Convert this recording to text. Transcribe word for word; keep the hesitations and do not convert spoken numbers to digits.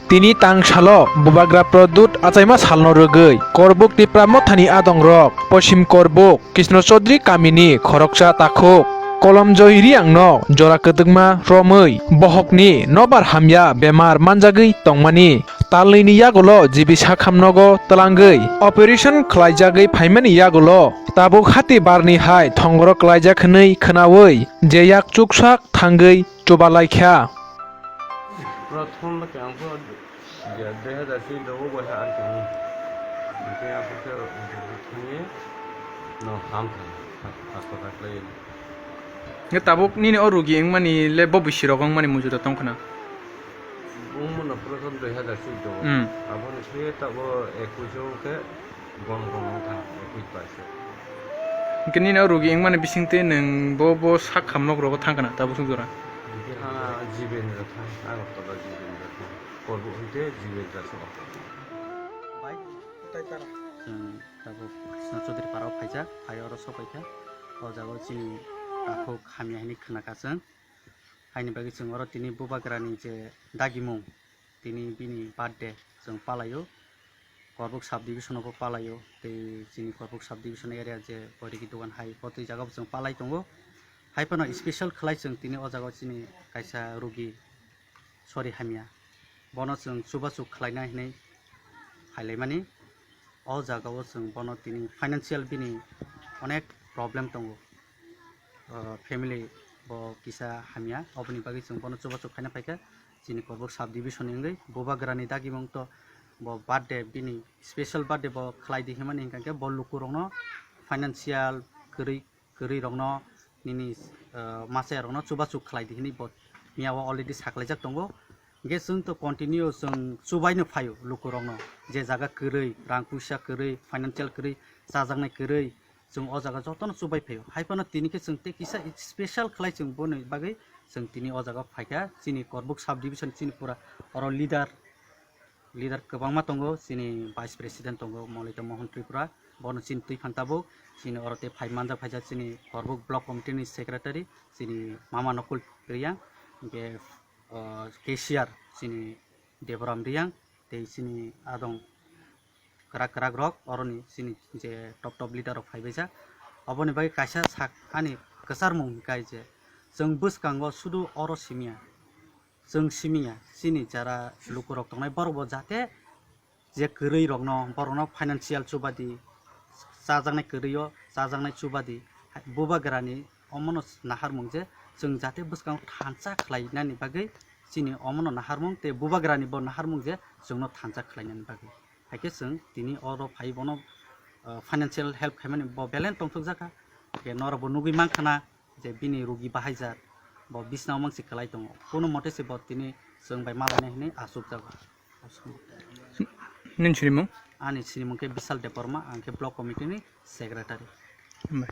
Tini tang salo Bubagra Produt achaima salno rwgwi Korbuk Tipra Mothani adongrok Poshim Korbuk Kishno Chaudhary kamini khoroksa takhuk Kolomjoy Riangno jora kwdwkma romwi bohokni nobar hamya bemar manjagwi tongmani talnwini yagulo G B Sakham nogo twlangwi operation khlaijagwi phaimani yagulo tabuk hati barni hai thongoro klaijak hwnwi khwnawi je yak chuksak thangwi chubalaikha. Prothom khe ang pho dui hajar swi dogo bai ha ang tong. Hingke ang pho khe thangwi no ham thang. Hospital khlai. Nge tabuk nini o rugi wngmani le bo bisi rok wngmani mujura tong khna. Wngmano prothom dui hajar swi dogo. Hmm. Aboni khe tabuk ekush o khe Bong bong wng thang, ekush baise. Hingke nini o rugi wngmani bisingtwi nwng bo, bo sak ham nok rogo thang kana, tabuk sung jora? Hingke ha Jibendra thang, Agartala Jibendra thang. Korbo hwnkhe Jibendra se o. Bai, tai tara. Chwng tabuk Krishna Chaudhary parao phaijak, phai oro sopaikha. O jaga o chini takhuk hamya hinwi khwnakha chwng. Haini bagwi chwng oro tini Bubagrani je dagimung, tini bini birthday chwng palaio. Korbuk sub division o bo palaio, tei chini Korbuk sub division area je Boirigi dogan hai, bo twi jaga bo chwng palai tongo. Hai phano special khlai chwng tini o jaga o chini kaisa rugi, sorry, hamya, bono chwng chubachu khlaina hinwi phailaimani. O jaga o chwng bono tini financial bini onek problem tongo. O, family bo kisa hamya, oboni bagwi chwng bono chubachu khaina phaikha. Chini Korbuk sub division ni wngwi Bubagrani dagimung to bo birthday, bini special birthday bo khlai di hinmani hingkha khe bo lukurokno financial kwrwi, kwrwi rokno nini, ah, machai rokno chubachu khlai di hinwi bo miya o already saklaijak tongo. Hingke chwng to continue chwng chubaino phaio lukurokno, je jaga kwrwi, rang puisa kwrwi, financial kwrwi, chajaknai kwrwi, chwng o jaga jotono chubai phaio. Hai phano tini khe chwng tei kisa special khlai chwng boni bagwi chwng tini o jaga phaikha. Chini Korbuk sub division chini pura oro leader, leader kwbangma tongo, chini vice president tongo Molita Mohan Tripura, bono chini twi phan tabuk, chini oro tei phai manjak phaijak chini Korbuk block committee ni secretary chini Mama Nokul Riyang, hingke, o, cashier chini Deboram Riyang tei chini adong kwrak kwrak rok, oroni chini je top top leader rok phaibaijak. Oboni bagwi kaisa sak ani kwcharmung hingkha je chwng bwskango sudu oro simiya, chwng simiya, chini jara lukurok tongnai borokbo jate je kwrwi rokno, borokno financial chubadi, chajaknai kwrwi o chajaknai chubadi, Bubagrani omono naharmung je chwng jate bwskango thansa khlainani bagwi chini omono naharmung tei Bubagrani bo naharmung je chwngno thansa khlainani bagwi. Hai khe chwng tini oro phai bono, ah, financial help khaimani bo belai tongthokjak kha. Hingke norokbo nugwi mankha na je bini rugi bahaijak, bo bisnao mangsi kwlai tongo. Kono mote se bo tini chwng bai malainai hinwi achukjago. Nini sinimung? Ani sinimung khe Bishal Debbarma, ang khe block committee ni secretary. Hambai.